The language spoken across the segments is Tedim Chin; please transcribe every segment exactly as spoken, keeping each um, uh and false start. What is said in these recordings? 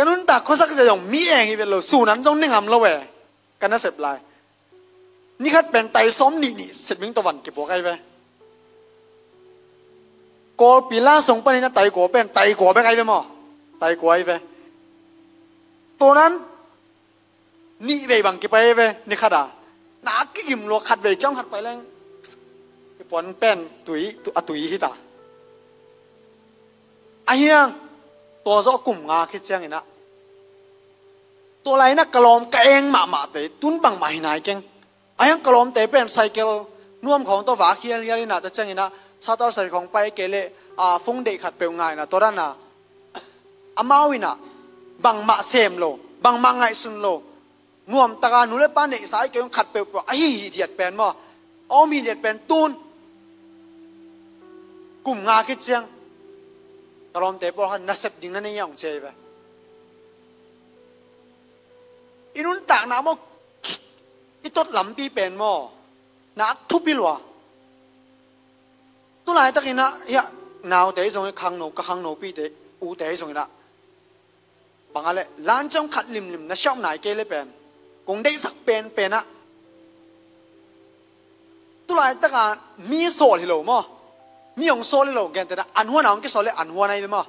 Ka nuntak khuasak zia zong mi eng hi vet lo, sun an zong ne ngam lo e. Ka nasep lai ni khat pen tai sawm nih nih sep ding tawh van kipuak ai ve. Kawlpi la song panin a tai kua pen tai kua bek ai ve maw? Tai kua ai ve. Tuanan nih vei bang kipai ai ve ni khat a. Na kigim lua khat vei ciang khat pai leng i puan pen tui, tu-, a tui hi ta. A hiang tua zawh kum nga khit ciangin ah, tua lai-in ah ka lawm ka eng mahmahte tun bangmah hi nai keng. A hiang ka lawmte pen cycle nuam khawng tawh vak hialhial in ah, tua ciangin ah sawtah sai khawng pai kei leh, a, phone deih khat peuh ngah in ah, tua dan a amau in ah bangmah sem lo, bangmah ngaihsun lo, nuamtaka nu le pa neihsa hi kei ung khat peuhpeuh a hi hi diat pen maw? A om hi diat pen tun kum nga khit ciang ka lawmte pawlkhat nasep ding na nei a hong ci ai ve. I nuntakna maw, i tot lampi pen maw, na thupi lua. Tu laitakin ah, hiah naute zong i khangno, ka khangnopite, ute zongin ah, bang a leh lan ciang khat limlim na siam nai kei leh pen kong deihsak penpen ah, tu laitaka mi sawl hi lo maw? Mi hong sawl hi lo, gentehna an huan a hong kisawl leh an huan ai ve maw?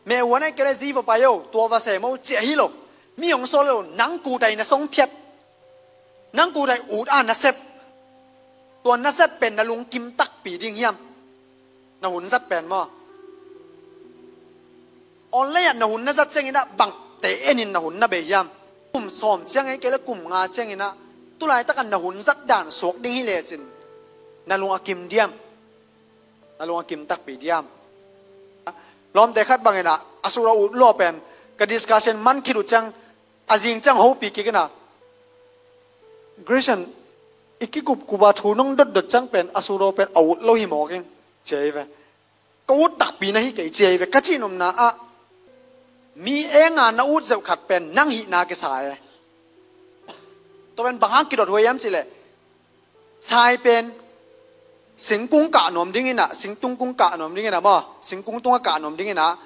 Meh huan ai kei leh zi va pai o, tua va sem o, ciah hi lo. Mi hong sawl hi lo, nang kutai na song phiat, nang kutai ut a nasep, tua nasep pen na lungkim takpi ding hiam? Na hun zat pen maw? Online ah na hun na zat ciangin ah bangte enin na hun na bei hiam? Kum sawm ciang ei kei leh kum nga ciangin ah, tu laitaka na hun zat dan suak ding hi lecin na lung a kim diam? Na lung a kim takpi diam? Lawmte khat bangin ah a sur a ut lua pen ka discussion man khit uh ciang, a zing ciang hopih kik in ah, Grayson, i kikupkup a thu nong dotdot ciang pen a sur a pen a ut lo hi mawk ing, ci ai ve. Ka ut takpi na hi kei, ci ai ve. Ka cihnopna ah mi enga na ut zeuh khat pen nang hihna kisa e. Tua pen bang hang kidot huai hiam cih leh, sai pen singkung kah nuam dingin ah, singtung kung kah nuam dingin ah maw, singkung tung a kah nuam dingin ah,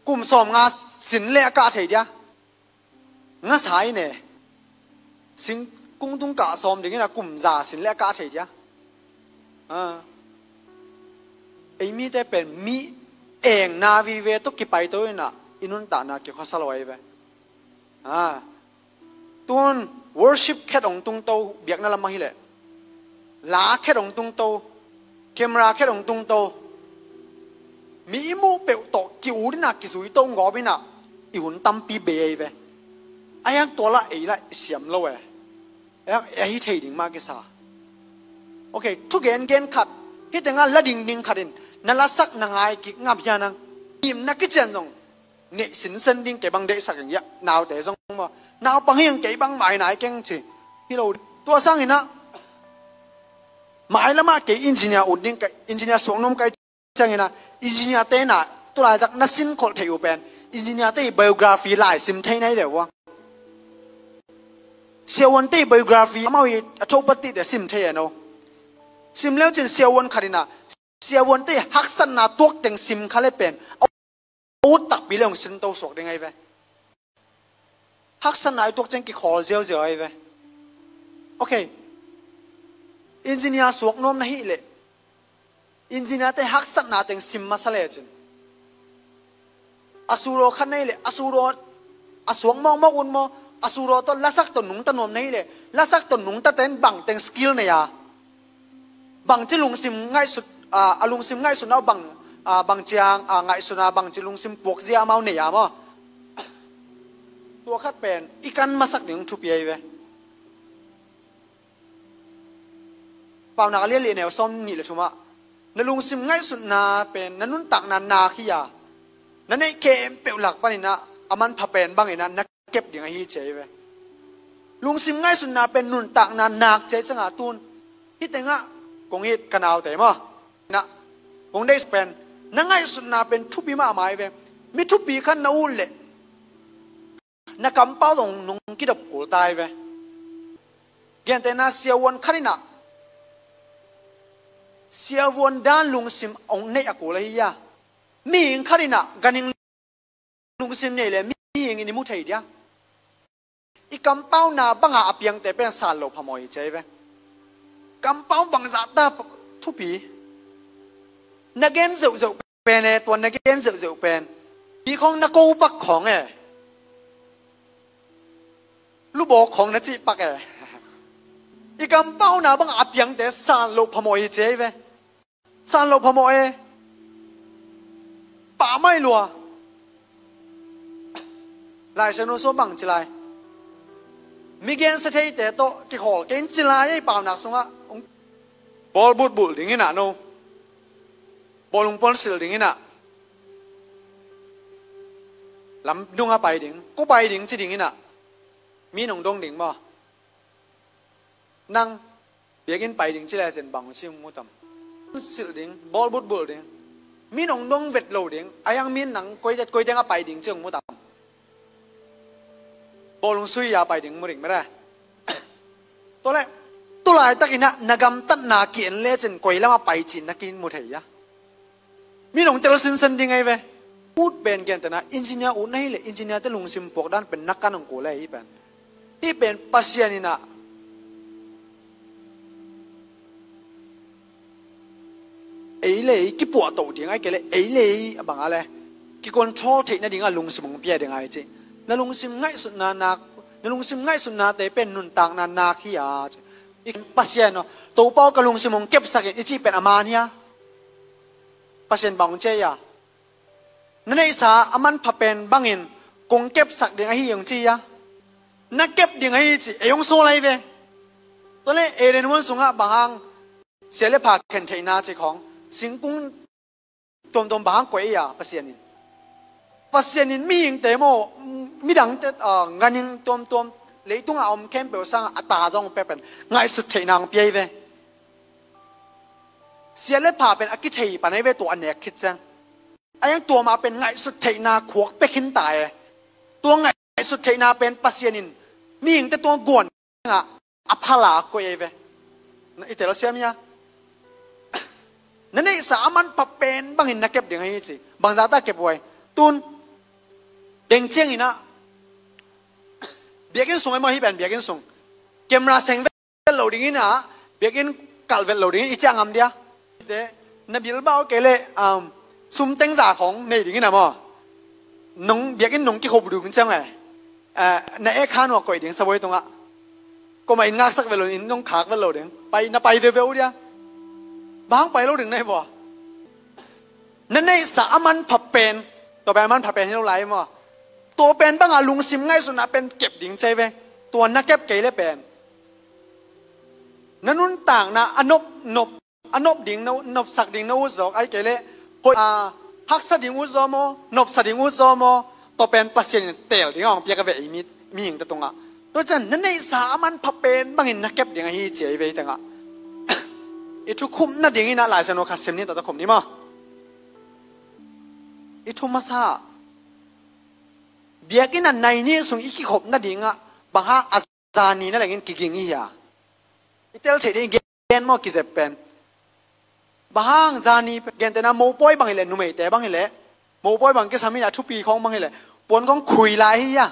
kum sawm nga sin leh a kah thei dia? Ngasa in e. Singkung tung kah sawm dingin ah kum za sin leh a kah thei dia? Ah. Ei mite pen mi engna vive tawh kipaito in ah i nuntakna kikhuasa lo ai ve. Ah. Tun worship khet hong tungto, biakna lamah hi leh la khet hong tungto, camera khet hong tungto, mi i muh peuh tawh ki-ut in ah, kizui to hong gawp in ah, i hun tampi bei ai ve. A hiang tua lah ei lah i siam lo e. A hiang ei hi thei ding mah kisa. Ok, thu gengen khat, hih tengah la dingding khat in na lasak na ngai kik ngam hiam nang? Imna kician zong neih sinsen ding, kei bang deihsak ing, hiah naute zong maw, naupang hi ing, kei bang mai nai keng ci. Hi lo. Tua sangin ah mai lamah kei engineer ut ding, kei engineer suak nuam kei ciangin ah, engineer te in ah tu laitak na sin kholh theih uh pen engineer te i biography lai sim thei nai deuh uh a. Siavuan te i biography, amau i a thopatite sim thei e no. Sim leucin siavuan khat in ah siavuan te i haksatna tuak teng sim kha leh pen a ut takpi leh hong sinto suak ding ai ve. Haksatna i tuak ciang kikhawl ziauziau ai ve. Ok. Engineer suak nuam na hih leh engineer te haksatna teng sim masa lecin, a suraw khat nei leh a suraw a suak mawkmawk un maw, a suraw tawh lasak tawh nungta nuam na hih leh lasak tawh nungta ten bang teng skill nei a, bangci lungsim ngaihsut, a, a lungsim ngaihsutna uh bang, a, bang ciang, a, ngaihsutna bangci lungsim puakzia amau nei a maw? Tua khat pen i kan masak ding thupi ai ve. Paunak a lian li a neu sawm nih le thumah, na lungsim ngaihsutna pen na nuntakna nak hi a, na neih khempeuh lak panin ah a manpha pen bangin ah na kep ding ahi ci ai ve. Lungsim ngaihsutna pen nuntakna nak ci ai ciangah tun hih tengah kong it ka naute maw, na kong deih pen, na ngaihsutna pen thupi mahmah ai ve. Mi thupi khat na ut leh na kampau dong nong kidop kul ta ai ve. Gentehna siavuan khat in ah siavuan dan lungsim hong neih a kul ahi a, mihing khat in ah ganhing lungsim nei leh mi mihing in i mu thei dia. I kampauna banga a piangte pen san loh phamawh hi ci ahi ve. Kampau bangzahta thupi. Na gen zeuhzeuh pen e, tua na gen zeuhzeuh pen. Hi khawng na ko pak khawng e. Lubawk khawng na cih pak e. I kampauna banga a piangte san loh phamawh hi ci ahi ve. San loh phamawh e. Pah mai lua. Lai Siangtho sung bang ci lai. Mi gensia theite tawh kikhawl kei in ci lai ei, paunak sungah. Bawl butbulh ding inah no. Bawlung puan silh ding inah. Lam dungah pai ding. Ko pai ding ci ding inah. Mi nong dong ding maw. Nang biakinn pai ding ci lecin bang ci hong mu tam. Silh ding, bawl butbulh ding. Mi nong dong vet lo ding. A hiang mi nang koi, koi dengah pai ding ci hong mu tam. Bawlung sui a pai ding mu ding mete. Tua leh, tu laitakin ah na gamtatna ki-en lecin koi lamah pai cin na ki-en mu thei a. Mi nong tel sinsen ding ahi ve. Ut pen gentehna, engineer ut na hih leh, engineer te lungsim puak dan pen na kan hong kul ahi pen. Hih pen Pasian inah ei le ei kipuahtoh ding ahi kei leh, ei le ei a bang a le kicontrol theih nading a lungsim hong pia ding ahi ci. Na lungsim ngaihsutna nak, na lungsim ngaihsutnate pen nuntakna nak hi a ci. I Pasian aw, Topa aw ka lungsim hong kepsak in i cih pen a man hi a. Pasian bang hong ci a. Na neihsa a manpha pen bangin kong kepsak ding ahi hong ci a. Na kep ding ahi ci, ei hong sawl ahi ve. Tua leh Eden huan sungah bang hang sia le pha khen theihna ci khawng. Singkung tuamtuam bang hang koih ei a, Pasian in. Pasian in mihingte maw, midangte, ah, ganhing tuamtuam, leitungah a om khempeuh sangah a ta zong pia pen ngaihsut theihna hong pia ahi ve. Sia le pha pen a kithei pan ahi ve tua a nek khit ciang. A hiang tua mah pen ngaihsut theihna khuak pia khin ta e. Tua ngaihsut theihna pen Pasian in mihingte tua guan ah a phala koih ahi ve. Na i tel siam hia. Na neihsa a manpha pen bangin na kep ding ahi ci. Bangzahta kep huai. Tun deng ciangin ah biakinn sung ahi maw, hih pen biakinn sung. Camera seng vet lo dingin ah, biakinn kalh vet lo dingin i ciah ngam dia. Te, na bilbau kei leh, um, sum tengza khawng nei dingin ah maw. Nong, biakinn nong kikhop ding ciang e. Eh, na ek khan uh a koih ding sabuai tungah. Kuamah in ngaksak vet lo, in nong khak vet lo ding. Pai, na pai veve uh dia. Bang pai lo ding na hi vua. Na neihsa a manpha pen, tua pen a manpha pen hi lo lai maw. Tua pen bangah lungsim ngaihsutna pen kep ding ci ahi ve. Tua na kep kei le pen na nuntakna a nop, nop, a nop ding na, nopsak ding na ut zawk ahi kei leh, hoih, a, haksa ding ut zaw maw, nopsa ding ut zaw maw, tua pen Pasian in teel ding a hong piak a ve ei mi, mihingte tungah. Tua ciang na neihsa a manpha pen bangin na kep ding ahi ci ahi ve hi tengah. I thu khum nadingin ah Lai Siangtho khat sim ni, tua tua khum ni maw. I thu masa ah biakinn ah nai nih sung i kikhop nadingah bang hang a zani na lengin kiging i hia? I tel theih ding i gen maw kizep pen. Bang hang zani pen gentehna mopawi bang hileh, numeite bang hileh, mopawi bang kisam inah thupi khawng bang hileh puan khawng khui lai hi hia?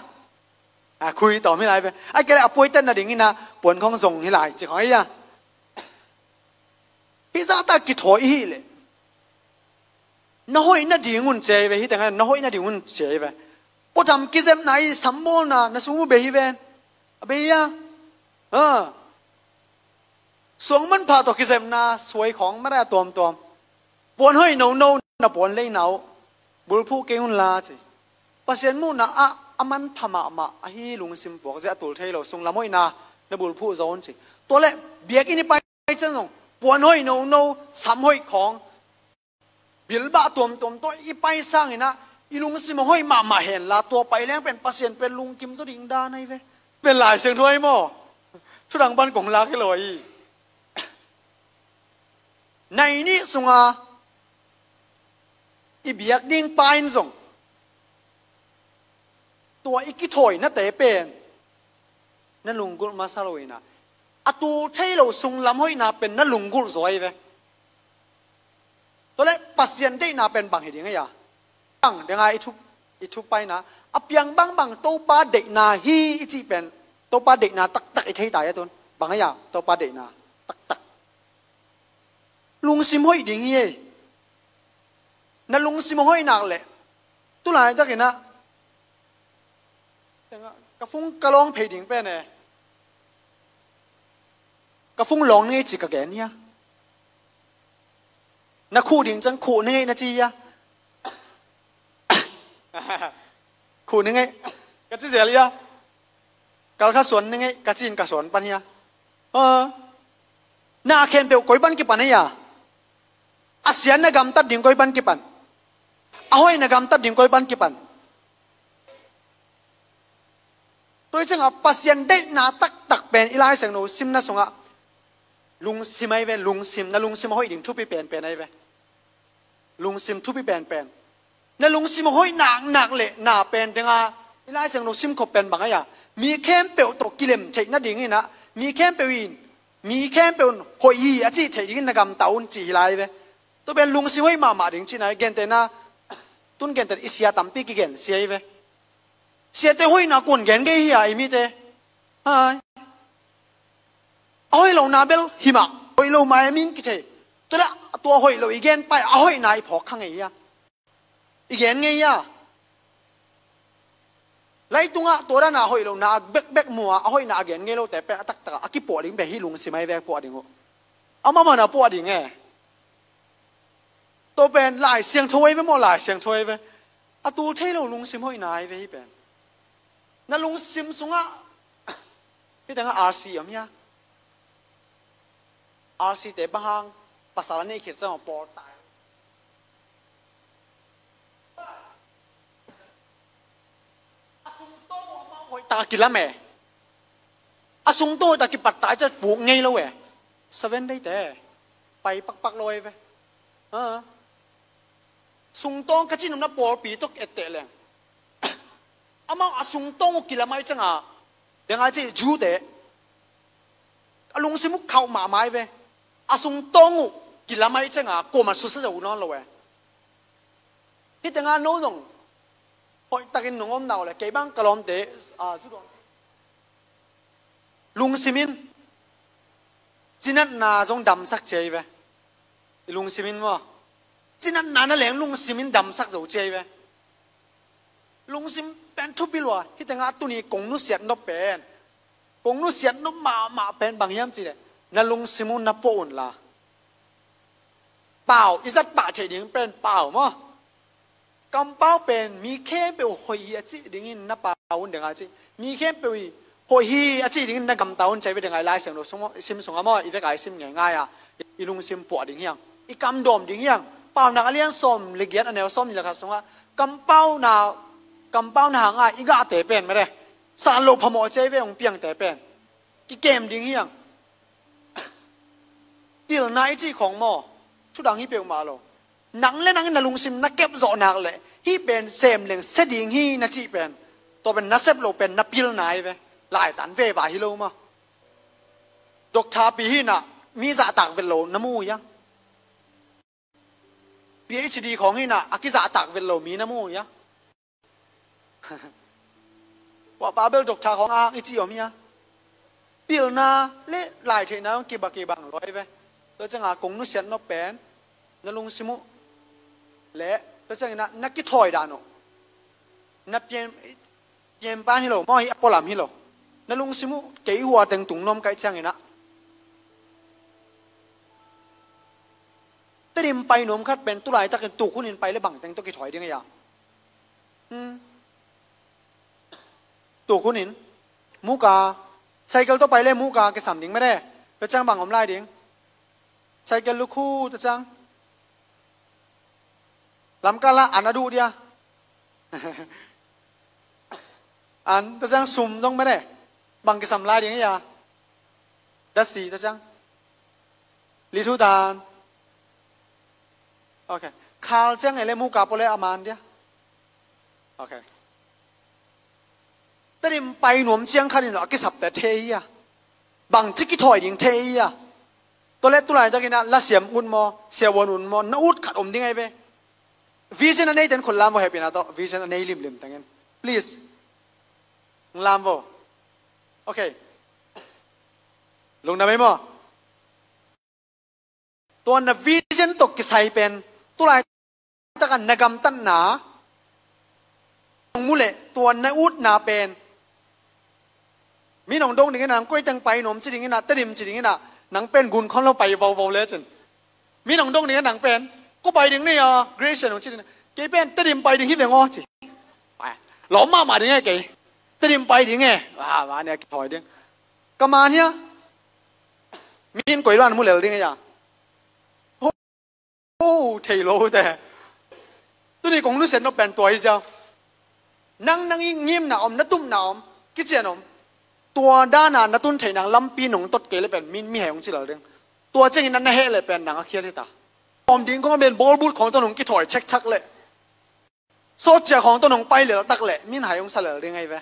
A, khui tawm hi lai ve. A kei leh a puaitat nadingin ah puan khawng zong hi lai ci khawng hi hia? Hih zahta kithawi i hih leh na hoih nading un ci ahi ve, hi tengah na hoih nading un ci ahi ve. Puatham kizepna i sambawlna na sung uh bei hi ven. A bei hia? A. Suang manpha tawh kizepna suai khawng mara tuamtuam. Puan hoih nono na puan leina uh bulphuh kei un la ci. Pasian muhna ah a manpha mahmah ahi lungsim puak zia a tul thei lo sunglam hoihna na bulphuh zaw un ci. Tua leh biakinn i pai ciang zong puan hoih nono, sam hoih khawng, bilbah tuamtuam tawh i pai sangin ah i lungsim a hoih mahmah hen la, tua pai leng pen Pasian pen lungkim zaw ding dan ahi ve. Pen Lai Siangtho ahi maw. Thudang pan kong lak hi lo ahi. Nai nih sunga i biak ding pa in zong tua i kithawinate pen na lunggulh masa lo inah, a tul thei lo sunglam hoihna pen na lunggulh zaw ahi ve. Tua leh Pasian deihna pen bang hi ding ahi a? Bang denga i thup, I thupaina a piang bangbang Topa deihna hi i cih pen, Topa deihna taktak i thei ta hi a tun. Bang a ia Topa deihna taktak? Lungsim hoih ding hi ei. Na lungsim a hoih nak leh, tu laitakin ah, ka fung ka lawng phei ding pen e, ka fung lawng ni ngei ci ka gen hia? Na khuh ding ciang khuh ni ngei na ci hia? Khuh ni ngei ka ci zel hia? Kal kha suan ni ngei ka ci in ka suan pan hia? Ah. Na khempeuh koi pan kipan hia? A sian na gamtat ding koi pan kipan? A hoih na gamtat ding koi pan kipan? Tua hi ciangah Pasian deihna taktak pen i Lai Siangtho simna sungah lungsim ahi ve, lungsim. Na lungsim a hoih ding thupi penpen ahi ve. Lungsim thupi penpen. Na lungsim a hoih naknak leh na pen ding a, i Lai Siangtho simkhop pen bang a ia, mi khempeuh tawh kilem theih nadingin ah, mi khempeuh in, mi khempeuh in hoih hi a cih theih dingin na gamta un cih hi lai ve. Tua pen lungsim hoih mahmah ding cihna hi. Gentehna, tun gentehna i sia tampi kigen sia hi ve. Siate hoihna kuan gen ngei hi a, i mite. Hai. A hoih lohna bel hi mah, hoih lo mah e min kithei. Tua leh tua hoih lo i gen pai a hoihna i phawk kha ngei hi a, i gen ngei hi a. Leitungah tua dana hoih lohna bekbek mu a, a hoihna a gen ngei lote pen a taktakah a kipuah ding pen hih lungsim ahi ve, puah ding uh. Amah mana puah ding e. Tua pen Lai Siangtho ahi ve maw, Lai Siangtho ahi ve. A tul thei lo lungsim hoihna ahi ve hih pen. Na lungsim sungah hih tengah R C om hia? R C te bang hang pasal a neih khit ciang a pawl tai. A sungtawng uh amau hoih tak a kilam e. A sungtawng hoih tak a kipat tak ciat puk ngei lo e. Seven Day te pai pakpak lo e ve. Ah. Sungtawng ka cih nopna pawlpi tawh etteh leng, amau a sungtawng uh kilam ahi ciangah, deng a cih Jew te a lungsim uh khauh mahmah ahi ve. A sungtawng uh kilam ahi ciangah kuamah susia zo uh nawn lo e. Hih tengah no zong hoihtakin nong om na uh leh, kei bang ka lawmte, ah, zu dawn. Lungsim in cinatna zong damsak ci ahi ve. I lungsim in maw, cinatna na leng lungsim in damsak zo ci ahi ve. Lungsim pen thupi lua. Hih tengah tuni kong nusiat nop pen, kong nusiat nop mahmah pen bang hiam cih leh, na lungsim uh na puah un la. Pau, i zat pah theih ding pen pau maw. Kampau pen mi khempeuh hoih hi a cih dingin na pau un, deng a cih, mi khempeuh hi hoih hi a cih dingin na gamta un ci ahi ve. Deng a i Lai Siangtho sung, sim sungah maw, i vek a i sim ngeingai a, i lungsim puah ding hiang, i kam dawm ding hiang. Paunak a lian sawm le giat, a neu sawm nih le khat sungah kampau na, kampau na hanga i gahte pen mede, san loh phamawh ci ahi ve, hong piangte pen kikem ding hiang. Pilna i cih khawng maw, thudang hi peuhmah lo. Nang le nang in na lungsim na kep zawh nak leh, hih pen sem leng sia ding hi na cih pen, tua pen na sep loh pen na pilna hi ve. Laitan veva hi lo maw. Doctor pi hi na, mi zahtak vet lo na mu uh hiang. P H D khawng hi na, a kizahtak vet lo mi na mu uh hiang. Tua pa bel doctor khawng a hang i cih om hia? Pilna le laitheihna hong kibang kibang lua hi ve. Tua ciangah kong nusiat nop pen na lungsim uh le, tua ciangin na, na kithawi dan uh, na pian, pianpan hi lo maw, hih a pualam hi lo. Na lungsim uh kei hua teng tung nuam kaih ciangin ah, Tedim pai nuam khat pen tu laitakin tuk hunin pai le bangteng tawh kithawi ding a hia? Hmm. Tuk hunin muka, cycle tawh pai le muka kisam ding mede. Tua ciang bang om lai ding? Cycle lukhu, tua ciang lamkal ah an a duh dia. An, tua ciang sum zong mede. Bang kisam lai ding a hia? Dasi, tua ciang lithutan. Ok. Khal ciang e le muka pua le a man dia. Ok. Tedim pai nuam ciang khatin lo a kisapte thei hi a, bangci kithawi ding thei hi a. Tua le tu laitakin ah lasiam ut maw, siavuan ut maw, na ut khat om ding ahi ve. Vision a nei ten khut lam vo, hehpihna tawh vision a nei limlim tengin. Please. Lam vo. Okay. Lungdam ei maw? Tua na vision tawh kisai pen, tulai taka na gamtatna hong mu leh, tua na utna pen mi nong dong dingin ah, nang koi teng pai nuam ci dingin ah, Tedim ci dingin ah, nang pen gun khon lo pai vauvau le cin. Mi nong dong dingin ah, nang pen ko pai ding ni a, Gracian hong ci ding, kei pen Tedim pai ding hi veng aw ci. Lawm mahmah ding e kei. Tedim pai ding e. Ah, mah nia kithawi ding. Ka man hia? Min koi luan mu lel ding e ya. Ho, thei lo te. Tuni kong nusiat nop pen tua hi ziau. Nang, nang i ngimna om, na tupna om, kician om. Tua dana na tun theih nang lampi nong tot kei le pen min mi hei hong ci lel ding. Tua ciangin na, na heh le pen nang a khial hi ta. Om ding kong a ben bawlbut khong tawh nong kithawi chekchak le, sawtcia khong tawh nong pai lel tak le min hai hong sa lel ding ahi ve.